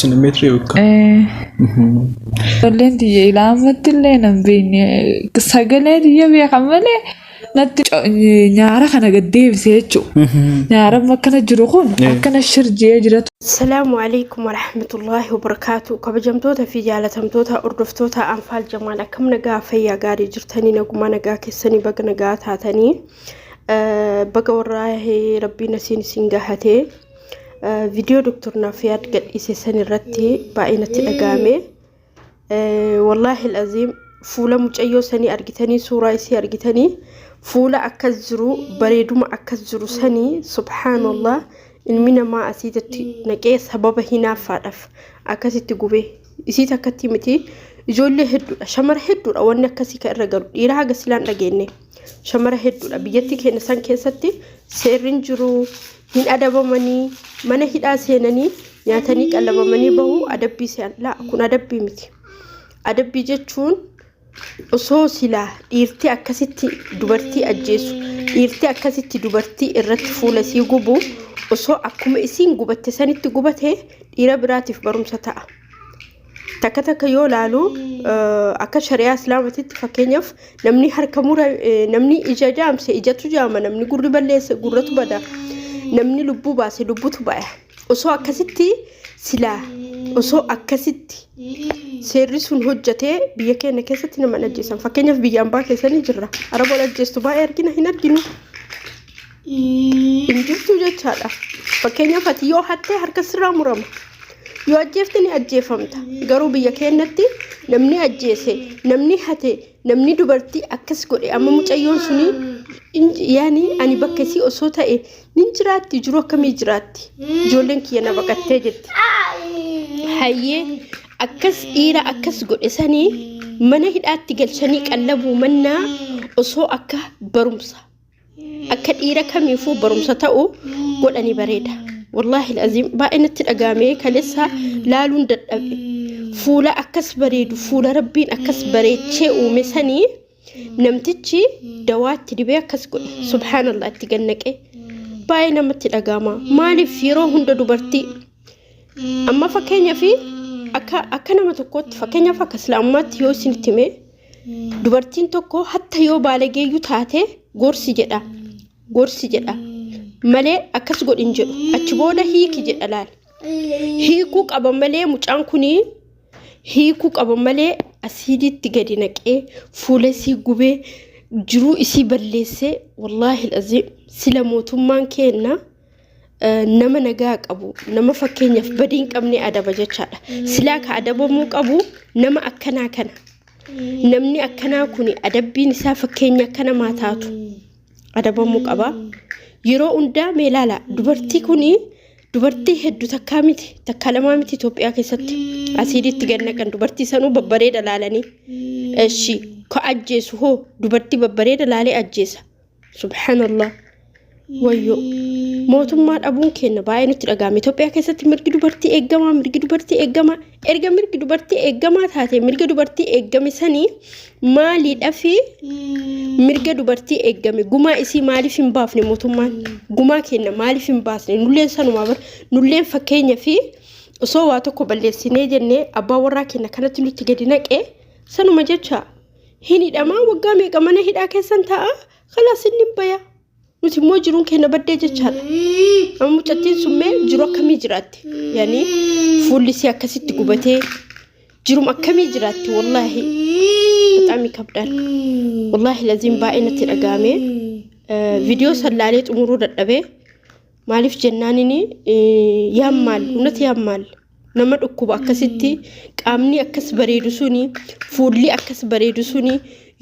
Sinimmeetri yookaan. Ijoolleen tiyya ilaa ammatti illee nan beekne sagalee tiyya beekan malee natti nyaara kana gad deebise jechuudha. Nyaara amma akkana jiru kun akkana shirjee jira. Assalaamu alaikum warahmatullaahi wabarakaatu. Kabajamtoota fi jaalatamtoota hordoftoota Anfaal Jamaal akkam nagaa fayyaa gaarii jirtanii nagumaa nagaa keessanii baga nagaa taatanii baga warraa rabbiin asiin isin gahatee viidiyoo Dr. Nafiyaad gadhiise san irratti baay'ee natti dhaga'ame. Wallaahi aziim fuula mucayyoo sanii argitanii suuraa isii argitanii fuula akkas jiru bareeduma akkas jiru sanii subhaanallah ilmi namaa asiitti naqee sababa hinaaffaadhaaf akkasitti gubee isii takkatti miti ijoollee hedduudha shamara hedduudha wanni akkasii kan irra galu dhiira haga silaan dhageenye shamara hedduudha biyyatti keenya san keessatti seerri hin jiru hin adabamanii mana hidhaa seenanii nyaatanii qallabamanii bahu adabbii se'an laa kun adabbii miti adabbii jechuun osoo silaa dhiirti akkasitti dubartii ajjeesu dhiirti akkasitti dubartii irratti fuula isii gubu osoo akkuma isiin gubatte sanitti gubate dhiira biraatiif barumsa ta'a. Takka takka yoo laalu akka shari'aa islaamatitti fakkeenyaaf namni harka mura namni ija jaamse ijatu jaama namni gurri balleesse gurratu bada namni lubbuu baase lubbutu baya osoo akkasitti silaa osoo akkasitti seerri sun hojjetee biyya keenya keessatti nama hin ajjeesan fakkeenyaaf biyya ambaa keessanii jirra araba wal ajjeestu baay'ee argina hin arginu hin jirtu jechaadha fakkeenyaaf ati yoo hattee harka sirraa murama yoo ajjeefte ni ajjeefamta garuu biyya keenyatti namni ajjeese namni hate namni dubartii akkas godhe amma mucayyoon suni yaani ani bakka isii osoo ta'e nin jiraatti jiru akkamii jiraatti ijoolleen kiyya na baqattee jetti hayyee akkas dhiira akkas godhe sanii mana hidhaatti galchanii qallabuu mannaa osoo akka barumsa akka dhiira kamiifuu barumsa ta'u godhanii bareeda. Wallaahi aziim baay'ee natti dhagaamee kaleessa laaluun dadhabe. Fuula akkas bareedu fuula rabbiin akkas bareechee uume sanii namtichi dawaatti dibee akkas godhe subhaanallah itti gannaqee baay'ee namatti dhagaama. Maaliif yeroo hunda dubartii amma fakkeenyaaf akka akka nama tokkootti fakkeenyaaf akka islaamummaatti yoo isinitti hime dubartiin tokko hatta yoo baalageeyyuu taate gorsi jedha gorsi jedha malee akkas godhin jedhu achi booda hiiki jedha laal hiikuu qaba malee mucaan kunii hiikuu qaba malee asiiditti gadi naqee fuula isii gubee jiruu isii balleessee wallaahi aziim sila mootummaan keenna nama nagaa qabu nama fakkeenyaaf badii hin qabne adaba jechaadha. Silaa ka adabamuu qabu nama akkanaa kana. Namni akkanaa kun adabbiin isaa fakkeenya akka namaa taatu adabamuu qaba. Yeroo hundaa mee ilaala dubartii kuni dubartii hedduu takkaa miti takkaa lamaa miti Itoophiyaa keessatti asiiditti gad naqan dubartii sanuu babbareeda laalanii. Eshi ka ajjeesu hoo dubartii babbareeda laalee ajjeesa. Subhaanallah. Wayyoo. Mootummaa dhabuun keenya baay'ee nutti dhaga'ama. Itoophiyaa keessatti mirgi dubartii eegamaa, mirgi dubartii eegamaa. Erga mirgi dubartii eegamaa taate mirga dubartii eegame sanii maaliidhaaf mirga dubartii eegame gumaa isii maaliif hin baafne mootummaan? Gumaa keenya maaliif hin baasne? Nulleen sanumaa bar nulleen fakkeenya fi osoo waa tokko balleessinee jennee abbaa warraa keenya kanatti nutti gadi naqee sanuma jecha hin hidhamaa waggaa meeqa mana hidhaa keessan ta'a kalaas inni hin baya nuti immoo jiruun keenya baddee jechaadha amma mucattiin sun mee jiru akkamii jiraatti yaani fuulli isii akkasitti gubatee jirum akkamii jiraatti wallaahi bexaam kabdaal wallaahi laziin baay'ee natti dhaga'ame viidiyoo san laalee xumuruu dadhabee maaliif jennaanini yaammaal hunati yaammaal nama dhukkuba akkasitti qaamni akkas bareedu suni fuulli akkas bareedu suni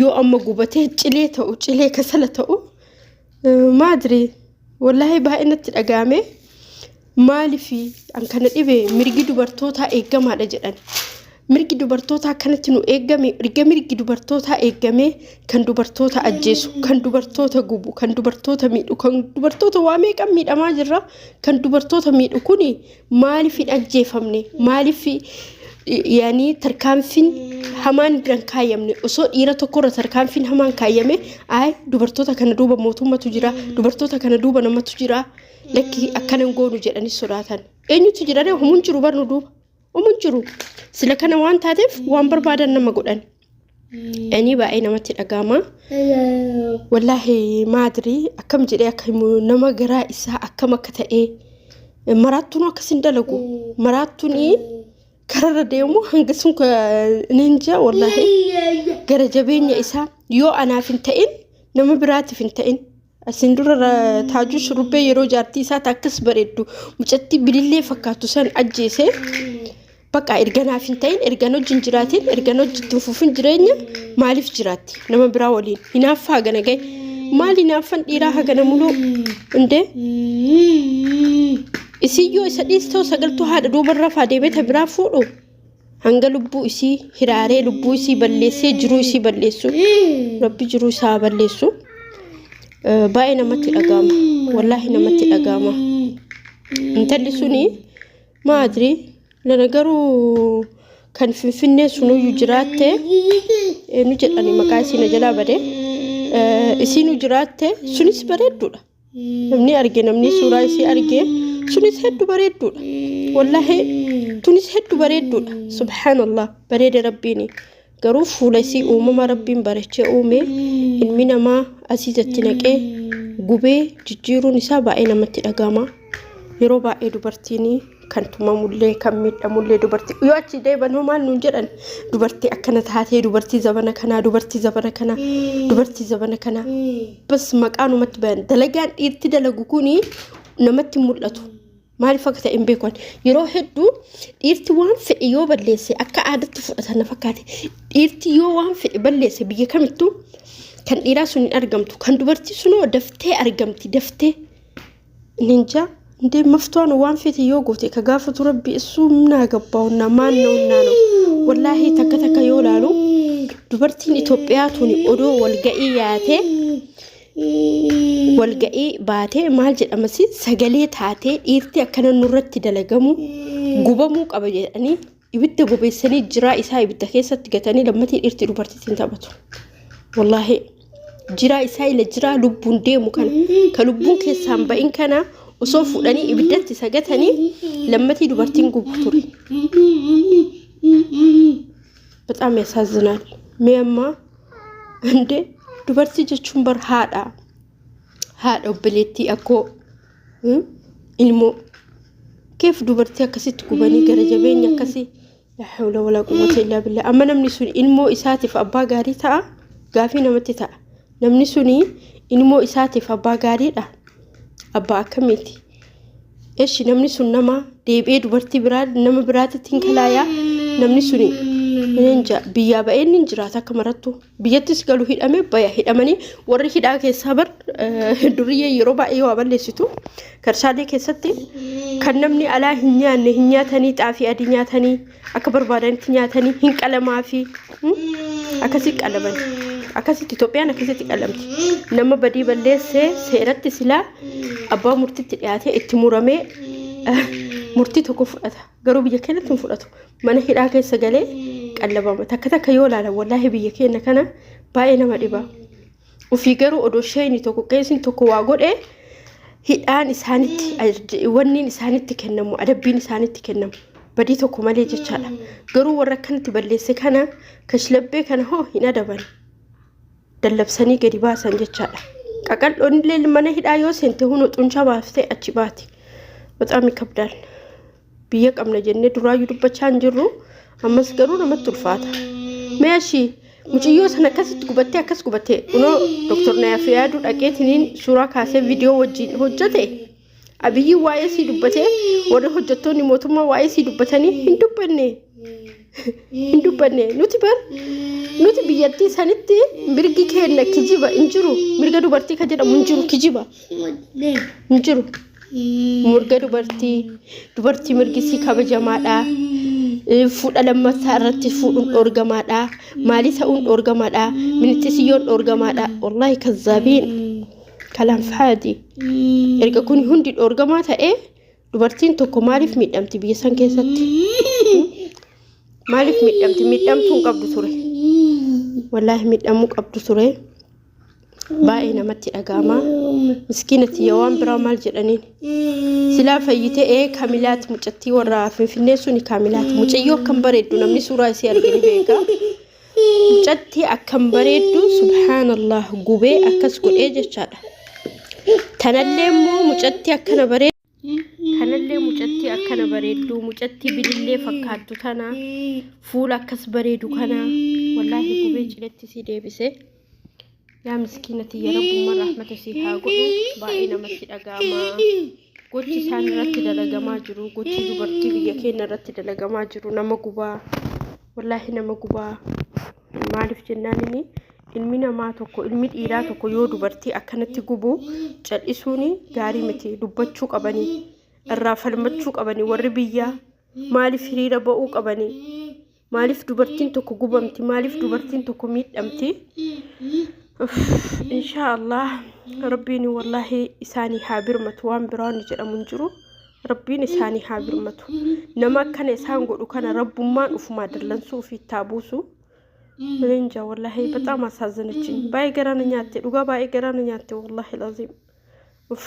yoo amma gubatee cilee ta'u cilee kasala ta'u maadri wallaahi baay'ee natti dhaga'ame maaliif an kana dhibe mirgi dubartootaa eegamaadha jedhan mirgi dubartootaa akkanatti nu eegame erga mirgi dubartootaa eegame kan dubartoota ajjeesu kan dubartoota gubu kan dubartoota miidhu kan dubartoota waa meeqan miidhamaa jirra kan dubartoota miidhu kuni maaliif hin ajjeefamne maaliif yaanii tarkaanfiin hamaan irra hin kaayyamne osoo dhiira tokko irra tarkaanfiin hamaan kaayyame ayi dubartoota kana duuba mootummatu jira dubartoota kana duuba namatu jira lakki akkana hin goonu jedhanii sodaatan eenyutu jira ree humuun jiru barnu duuba. Omu hin jiru. Sila kana waan taateef waan barbaadan nama godhan. Inni baay'ee namatti dhaga'ama. Wallaahi maadrii akkam jedhee akka himu nama garaa isaa akkam akka ta'e maraattuun akkas hin dalagu. Maraattuun kararra deemu hanga sun ninja wallaahi gara jabeenya isaa yoo anaaf hin ta'in nama biraatiif hin ta'in. Asin dura Taajuu Shurrubbee yeroo jaartii isaa akkas bareeddu mucattii bilillee fakkaattu san ajjeese. Bakka erga naaf hin ta'in ergan hojii hin jiraatin ergan hojii itti fufin jireenya maaliif jiraatti nama biraa waliin hinaaffaa hagana gahe maal hinaaffan dhiiraa hagana muluu indee isii yoo isa dhiistoo sagaltuu haadha duubarraa faa deemee ta biraa fuudhu hanga lubbuu isii hiraaree lubbuu isii balleessee jiruu isii balleessu rabbi jiruu isaa balleessu baay'ee namatti dhaga'ama wallaahi namatti dhaga'ama intalli suni maadri lana garuu kan finfinnee sunuyyuu jiraatte eenyu jedhani maqaa isii na jalaa bade isiinuu jiraatte sunis bareedduudha Namni arge namni suuraa isii arge sunis heddu bareedduudha. Wallaahi tunis heddu bareedduudha. Subhaanallah bareeda rabbiini. Garuu fuula isii uumama rabbiin barechee uume ilmi namaa asiisatti naqee gubee jijjiiruun isaa baay'ee namatti dhaga'ama. Yeroo baay'ee dubartiin kan tumamullee kan miidhamullee dubartii yoo achi deeban hoo maal nuun jedhan dubartii akkana taatee dubartii zabana kanaa dubartii zabana kanaa dubartii zabana kanaa bas maqaa numatti bayan dalagaan dhiirti dalagu kuni namatti hin mul'atu maaliif akka ta'e hin beekan yeroo hedduu dhiirti waan fedhe yoo balleesse akka aadaatti fudhatan na fakkaate dhiirti yoo waan fedhe balleesse biyya kamittuu kan dhiiraa sun hin argamtu kan dubartii sunoo daftee argamti daftee Ninja እንዴ መፍቷ ነው waan feete yoo goote ka gaafatu rabbi isuu naa gabbaa'unnaa maan na'unnaa ነው wallaahi takka takka yoo laalu dubartiin Itoophiyaa tuni odoo walga'ii yaatee walga'ii baatee maal jedhamasi sagalee taatee dhiirti akkana nurratti dalagamu gubamuu qaba jedhanii ibidda bobeessanii jiraa isaa ibidda keessatti gatanii lammatii dhiirti dubartiitiin taphatu. Wallaahi jiraa isaa ila jiraa lubbuun deemu kana ka lubbuun keessaan ba'in kana osoo fuudhanii ibiddatti isa gatanii lammatii dubartiin gubu ture. በጣም ያሳዝናል። Mee amma እንዴ dubartii jechuun bar haadha haadha obboleettii akkoo ilmoo keef dubartii akkasitti gubanii gara jabeenya akkasii laa hawla walaa quwwata illaa billah amma namni sun ilmoo isaatiif abbaa gaarii ta'a gaafii namatti ta'a namni suni ilmoo isaatiif abbaa gaariidha abbaa akkamiiti eshi namni sun nama deebi'ee dubartii biraa nama biraatitti hin kalaayaa namni suni ninja biyyaa ba'ee ni jiraata akka marattu biyyattis galu hidhamee baya hidhamanii warri hidhaa keessaa bar duriyyee yeroo baay'ee waa balleessitu karshaalee keessatti kan namni alaa hin nyaanne hin nyaatanii xaafii adii nyaatanii akka barbaadanitti nyaatanii hin qalamaa fi akkasii qalaman akkasitti Itoophiyaan akkasitti qalamti nama badii balleessee seeratti silaa abbaa murtitti dhiyaatee itti muramee murtii tokko fudhata garuu biyya keenyatti hin fudhatu mana hidhaa keessa galee qallabama takka takka yoo ilaalan wallaahi biyya keenya kana baay'ee nama dhiba ofii garuu odoo sheeyni tokko qeesiin tokko waa godhe hidhaan isaanitti wanniin isaanitti kennamu adabbiin isaanitti kennamu badii tokko malee jechaadha garuu warra akkanatti balleesse kana kashlabbee kana hoo hin adaban dallabsanii gadi baasan jechaadha qaqal'oon illee mana hidhaa yoo seente hunoo xunchaa baaftee achi baati በጣም ይከብዳል biyya qabna jennee duraayyuu dubbachaa hin jirru ammas garuu namatti ulfaata meeshii muciyyoo sana akkasitti gubattee akkas gubattee kunoo doktor Nayaaf yaaduu dhaqeetiniin suuraa kaasee viidiyoo wajjin hojjete abiyyi waa'ee sii dubbatee warri hojjettoonni mootummaa waa'ee sii dubbatanii hin dubbanne hin dubbanne nuti bar nuti biyyattii sanitti mirgi keenya kijiba hin jiru mirga dubartii ka jedhamu hin jiru kijiba hin jiru mirga dubartii dubartii mirgisii kabajamaadha fuudha lammaffaa irratti fuudhuun dhoorgamaadha maalii ta'uun dhoorgamaadha minixisiyyoon dhoorgamaadha wallaahi kazzaabiin kalaan faadi erga kun hundi dhoorgamaa ta'ee dubartiin tokko maaliif miidhamti biyya san keessatti maaliif miidhamti miidhamtuu hin qabdu ture wallaahi miidhamuu qabdu ture Baay'ee namatti dhaga'ama. Miskiina tiyya waan biraa maal jedhaniin. Silaa fayyite ee Kamilaat mucattii warra Finfinnee suni Kamilaat mucayyoo akkam bareeddu namni suuraa isii arge ni beeka. Mucattii akkam bareeddu subhaanallah gubee akkas godhee jechaadha. Tanallee immoo mucattii akkana bareeddu. Tanallee mucattii akkana bareeddu mucattii bilillee fakkaattu tana fuula akkas bareedu kana wallaahi gubee ciletti si deebise. Yaa miskiina tiyya rabbummaan rahmata sii haa godhu baay'ee namatti dhaga'ama. Gochi isaan irratti dalagamaa jiru gochi dubartii biyya keenya irratti dalagamaa jiru nama gubaa wallaahi nama gubaa maaliif jennaan inni ilmi namaa tokko ilmi dhiiraa tokko yoo dubartii akkanatti gubu cal'isuun gaarii miti dubbachuu qabanii irraa falmachuu qabanii warri biyyaa maaliif hiriira ba'uu qabanii maaliif dubartiin tokko gubamti maaliif dubartiin tokko miidhamti inshaa allah rabbiin wallaahi isaanii haa birmatu waan biraa ni jedhamu hin jiru rabbiin isaanii haa birmatu nama akkana isaan godhu kana rabbummaan ufumaa dallansuu ofiitti haa buusu እኔ እንጃ ወላሂ በጣም አሳዘነችኝ። ባይ ገራ ነው ኛቴ ዱጋ ባይ ገራ ነው ኛቴ ወላሂ ላዚም ኡፍ።